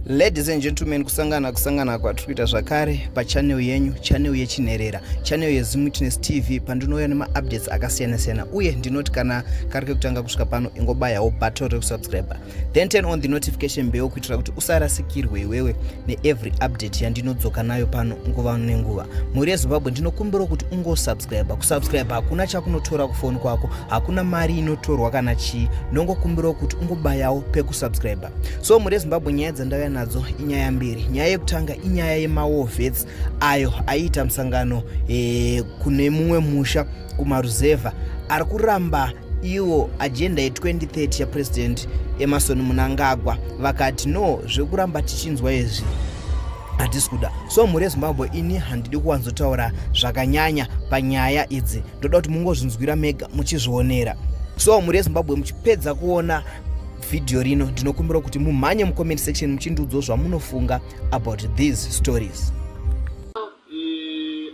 Ladies and gentlemen, kusangana kusangana kwatiri kuita zvakare pachannel yenyu, channel yechinherera, channel yeZimwitness TV, pandinouya nemaupdates akasiyana-siyana. Uye ndinoti kana kari kekutanga kusvika pano, ingobayawo button rekusubscribe, then turn on the notification bell kuitira kuti usarasikirwe iwewe neevery update yandinodzoka nayo pano nguva nenguva. Mhuri yeZimbabwe, ndinokumbirawo kuti ungosubscribe. Kusubscribe hakuna chakunotora kufoni kwako, hakuna mari inotorwa kana chii. Ndongokumbirawo kuti ungobayawo pekusubscribe. So mhuri yeZimbabwe, nyaya dzandauya nadzo inyaya mbiri. Nyaya yekutanga inyaya yemawar vets ayo aiita musangano kune mumwe musha kumaruzevha, ari kuramba iwo agenda ye2030 yaPresident Emmerson Mnangagwa. Vakati no, zvekuramba tichinzwa izvi hatisi kuda. So mhuri yeZimbabwe, ini handidi kuwanzotaura zvakanyanya panyaya idzi, ndoda kuti mungozvinzwira mega muchizvionera. So mhuri yeZimbabwe, muchipedza kuona vhidhiyo rino, ndinokumbira kuti mumhanye mucomment section muchindiudzawo zvamunofunga about these stories.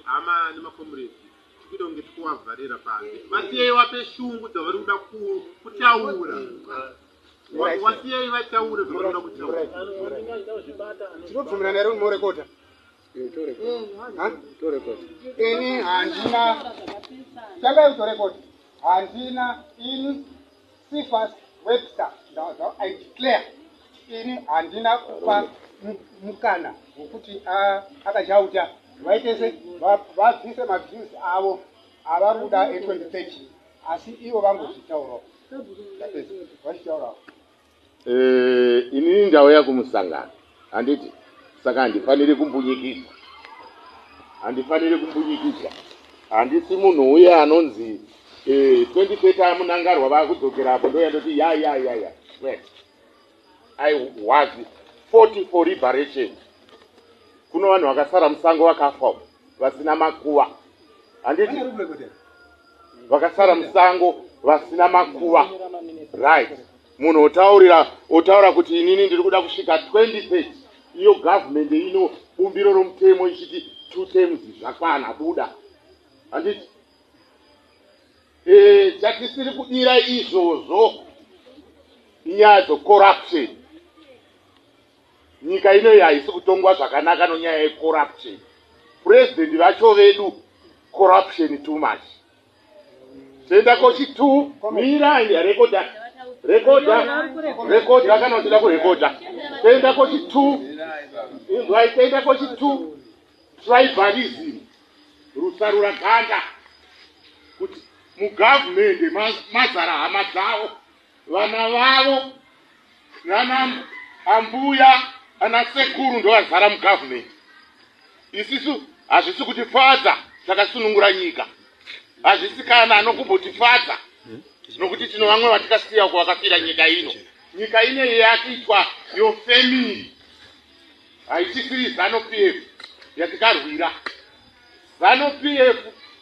Hama nemacomrades, tikuita kunge tikuwavharira panze. Vasiyei vape shungu dzavari kuda kutaura. Wasiyei vataure zvavari kuda kutaura. Tinobvumirana here murekota? Ini handina tangai kutorekota. Handina ini, Cephas Webster, I declare, ini handina kupa mukana wekuti akachauta vaite se vabvise maviews avo avari kuda e2030, asi ivo vangozvitaurawo. Ndapedza, vachitaurawo. Inini ndauya kumusangano, handiti? Saka handifaniri kumbunyikidzwa, handifaniri kumbunyikidzwa. Handisi munhu uye anonzi 2030 aMnangagwa vakudzokera apo, ndoya ndoti ya ya ya ya. Wait, I was 40 for liberation. Kuno vanhu vakasara musango, vakafa vasina makuva, handiti? Vakasara musango vasina makuva, right? Munhu otaurira, otaura kuti inini ndiri kuda kusvika 2030, iyo gavhumendi ino bumbiro romutemo ichiti two terms zvakwana, buda, handiti? Chatisiri kudira izvozvo inyaya dzecorruption. Nyika inoyi haisi kutongwa zvakanaka nonyaya yecorruption. Purezidendi vacho vedu, corruption too much. Toenda kochi two. Mira, rekodha, rekodha, rekodha kana uchida kurekodha. Toenda kochi two. Inzwai, toenda kochi two, tribalism, rusarura ganda, kuti mugavhumendi mazara hama dzavo, vana vavo, nana ambuya, ana sekuru ndovazara mugavhumendi. Isisu hazvisi kutifadza, takasunungura nyika. Hazvisi kana anokumbotifadza, nokuti tino vamwe vatikasiya uko vakafira nyika ino. Nyika ineyi yakuitwa yofamily, haichisiri ZANU PF yatikarwira. ZANU PF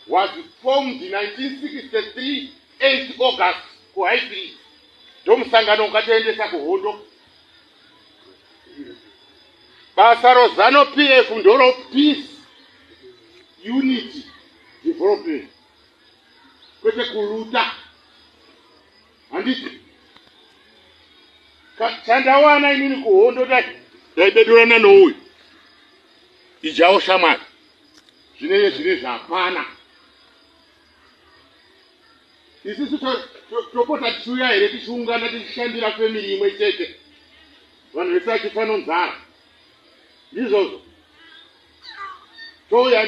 was formed 1963 8 August kuHighfield, ndomusangano ukatiendesa kuhondo. Basa roZANU PF ndoro peace, unity, development, kwete kuloota, handiti? Chandawana inini kuhondo, ndaibedurana nouyu ijawo shamwari. Zvinenge zvine zvapana. Isusu topota tichiuya here, tichiungana, tichishandira family imwe chete, vanhu vese vachifa nonzara? Ndizvozvo touya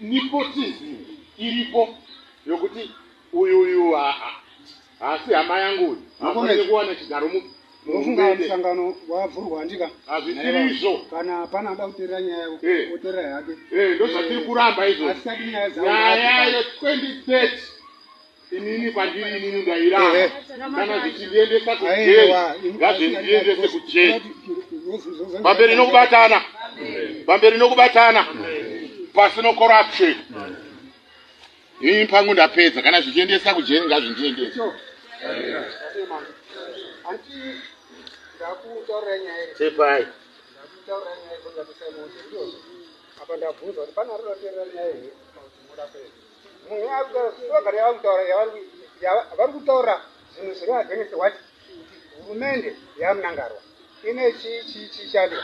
nepotism iripo yokuti uyu uyu haasi hama yangu, uyu haafaniri kuwana chigaro. Unofunga musangano wavhurwa, handika? Hazvisirizvo. Kana pana ada kuteerera nyaya, oteerera yake. Ndo zvatiri kuramba izvozvo. Asi tati nyaya dzavo Nyaya ye2030, inini kwandiri, inini ndairamba. Kana zvichindiendesa kujeri, ngazvindiendese kujeri. Pamberi nokubatana, pamberi nokubatana, pasi nocorruption. Ini pangu ndapedza. Kana zvichiendesa kujeri, ngazvindiendese. Anti ndakutaurira nyaya iri. Tepai. Ndakutaurira nyaya iri, ndizvozvo. Apa ndabvunza kuti pane ari kuteerera nyaya here kana kuti muda kuenda. Munhu vagari yavari kutaura, vari kutaura zvinhu zviri against what? Kuti hurumende yaMnangagwa. Ine chi chi chi chandika.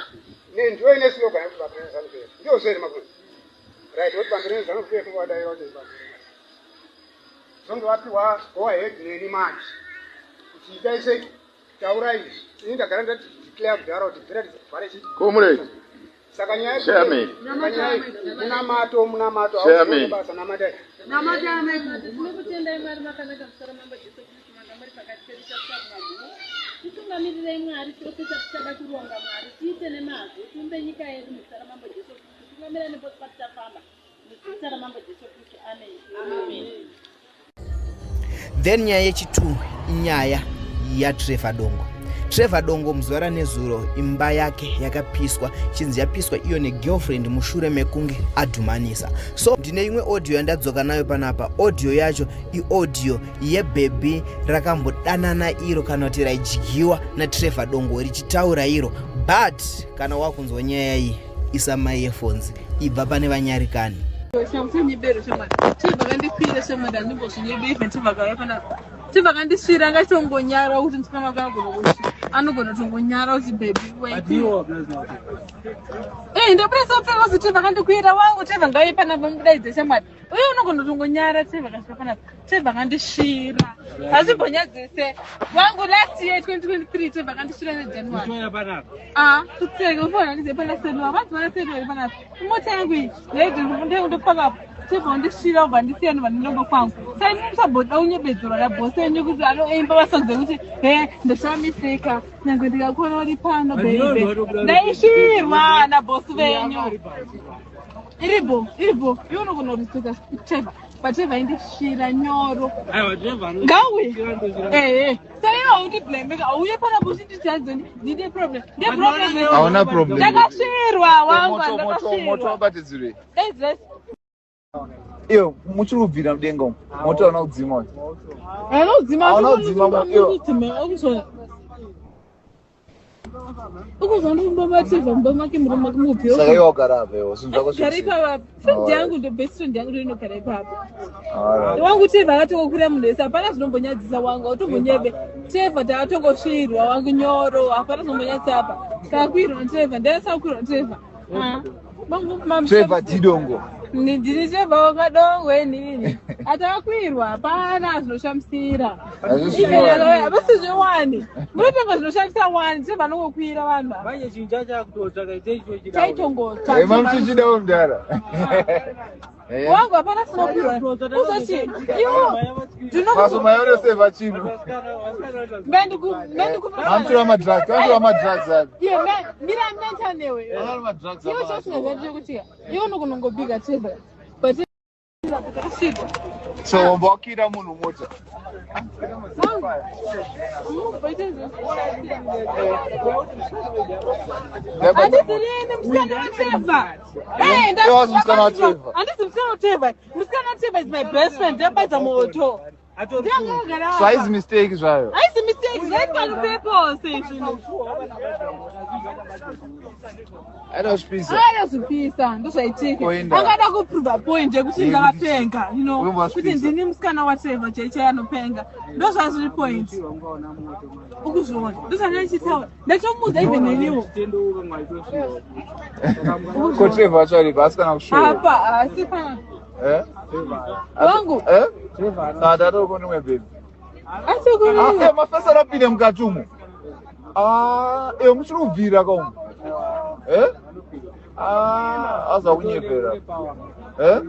Ne ndiyo ine slogan yekuti pamberi neZanu PF. Ndiyo zvere makuno. Right, woti pamberi neZanu PF wadaira kuti pamberi. Zvonge vapiwa go ahead neni manje. Kuti itai sei? Taura izvi. Ini ndagara ndati declare kudhara kuti bvira tivhare chi. Comrade. Saka nyaya Chairman. Saka nyaya munamato munamato Chairman. basa namatai. Tinokutendai Mwari makanaka musoro mambo Jesu Kristu manga muri pakati pedu tasvika kumagumo. Titungamirirei Mwari chose chatichada kuronga Mwari tiite nemazvo tiumbe nyika yedu muzita ramambo Jesu Kristu. Tungamirai nepose patichafamba muzita ramambo Jesu Kristu. Amen. Amen. Then nyaya yechi2 inyaya yaTrevor Dongo. Trevor Dongo muzuva ranezuro imba yake yakapiswa, chinzi yapiswa iyo negirlfriend mushure mekunge adhumanisa. So ndine imwe audio yandadzoka nayo panapa. Audio yacho iaudio yebhebhi rakambodanana iro kana kuti raidyiwa naTrevor Dongo richitaura iro. But kana wakunzwa nyaya iyi, isa maearphones, ibva pane vanyarikani. Chamusanyebero shamwari, chibva kandikwira shamwari, handimbozvinyebe. Even chibva kauya panapa, chibva kandisvira, ngachitongonyara kuti musikana wake anogona kuti anogona kutongonyara kuti baby. Ndobuda pfeka kuti chibva kandikwira wangu, chibva ngauye panapa mudaidze shamwari uye unogona kutongonyara. Chibva kasvika panapa, chibva kandisvira, hazvimbonyadzise wangu. Last year 2023 chibva kandisvira neJanuary. Ah, kutseka ufona ndize pana seluwa vanzi vana seluwa iri panapa, imota yangu iyi ndopakapo. Chibva undisvira, ubva ndisiya, ndobva ndinomba kwangu. Sai musamboda kunyebedzerwa nabhosi enyu kuti anoimba masongs ekuti he ndashamisika nyange ndikakona uri pano baby. Ndaisvirwa nabhosi venyu. Iribo iribo, iwe unogona kuriseka Trevor, but Trevor indisvira nyoro ngauye. Ehe, saiwe haundiblame, auye panapo uchinditi ndine problem, ndine problem. Hauna problem. Ndakasvirwa wangu. Moto moto moto. Ndakasvirwa. Wabatidzirei? Daidziresi. Iyo muchiri kubvira mudenga umu, moto hauna kudzima uyu. Anodzima. Hauna kudzima iwo. Ukuzona ukuzona mumba mumba make murume make mubvi. Saka iwe wagara apa iwo zvinhu zvako Gara zvese. ipapa, friend yangu, ndo best friend yangu ndo inogara ipapo. Alright. Wangu Trevor akatokokwira munhu wese, hapana zvinombonyadzisa wangu, autombonyebe. Trevor takatongosvirwa wangu nyoro, hapana zvinombonyadzisa apa. Takakwirwa naTrevor, ndasakwirwa naTrevor. Ah. Trevor Didongo. Ndini Trevor wakadongo inini, atakakwirwa, hapana zvinoshamisira. Hazvisviwa. Havasi zvewani munotenga zvinoshamisa wani, Trevor anongokwira vanhu ava. Manje chinhu chachakutotsvaka icho. Chaitongotsva. Mamuchichidawo mudhara. Wangu hapana sinokwirwa uzoti iwo. Masoma yoreseva chinhu. Mamutora madrugs, vanotora madrugs aya. Iye mira mentanewe. Vanotora madrugs. Iwe chosingazati iwe unokunongobika Trevor, but takasvika. So womba wakira munhu mota. Wangu mumboite. Handisi musikana waTrevor. Iwe wasi musikana waTrevor. Handisi musikana waTrevor. Musikana waTrevor is my best friend, ndabaidza moto. Ndiyangagara. So haizi mistake zvayo. Haisi mistake, zvaitwa nopurpose zvinhu. Aida kuzvipisa. Aida zvipisa, ndozvaitika. Oenda. Angada kuprova point yekuti ndakapenga, you know, Uye kuti wazvipisa. ndini musikana waTrevor chaichai anopenga, ndozvazviri point. Ukuzviona, ndozvandichitaura, ndatomuudza even neniwo. Ko Trevor wacho aripo asi kana kushowa? Apa asi pana. Eh? Wangu. Eh? Saka tatoko nimwe baby. Ah, Asikurira. Mafesi arapinda mukati umo. Ah, muchiri kubvira kaumu. Eh? Ah, aza kunyepera. Eh?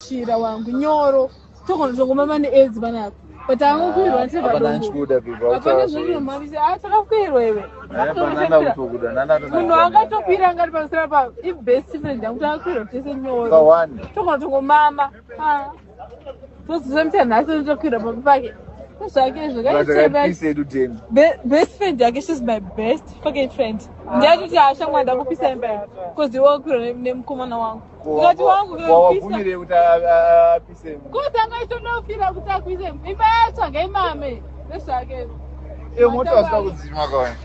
Shira wangu nyoro, togona neaids panapa, but angokwirwa. Apa ndanichikuda baby. Hapana zvinomamisa, ah, takakwirwa iwe. Nanda kutokuda. Nanda. Munhu angatokwira angati pamusoro pa ibest friend yangu, takakwirwa tese nyoro. Kawani. Togona tongomama toziva nhasi ndotokwirwa pamba pake zvake. Zvakapisa edu teni. Best friend yake, she's my best fucking friend. Ndiyatoti ashamwa ndakupisa imba yako because iwe wakwirwa nemukomana wangu, ukati wangu kupisa. Wabvumire kuti apise? Kuti angaitondofira kuti akwise imba yacho angaimame nezvake. Iyo moto wasina kudzima kawani.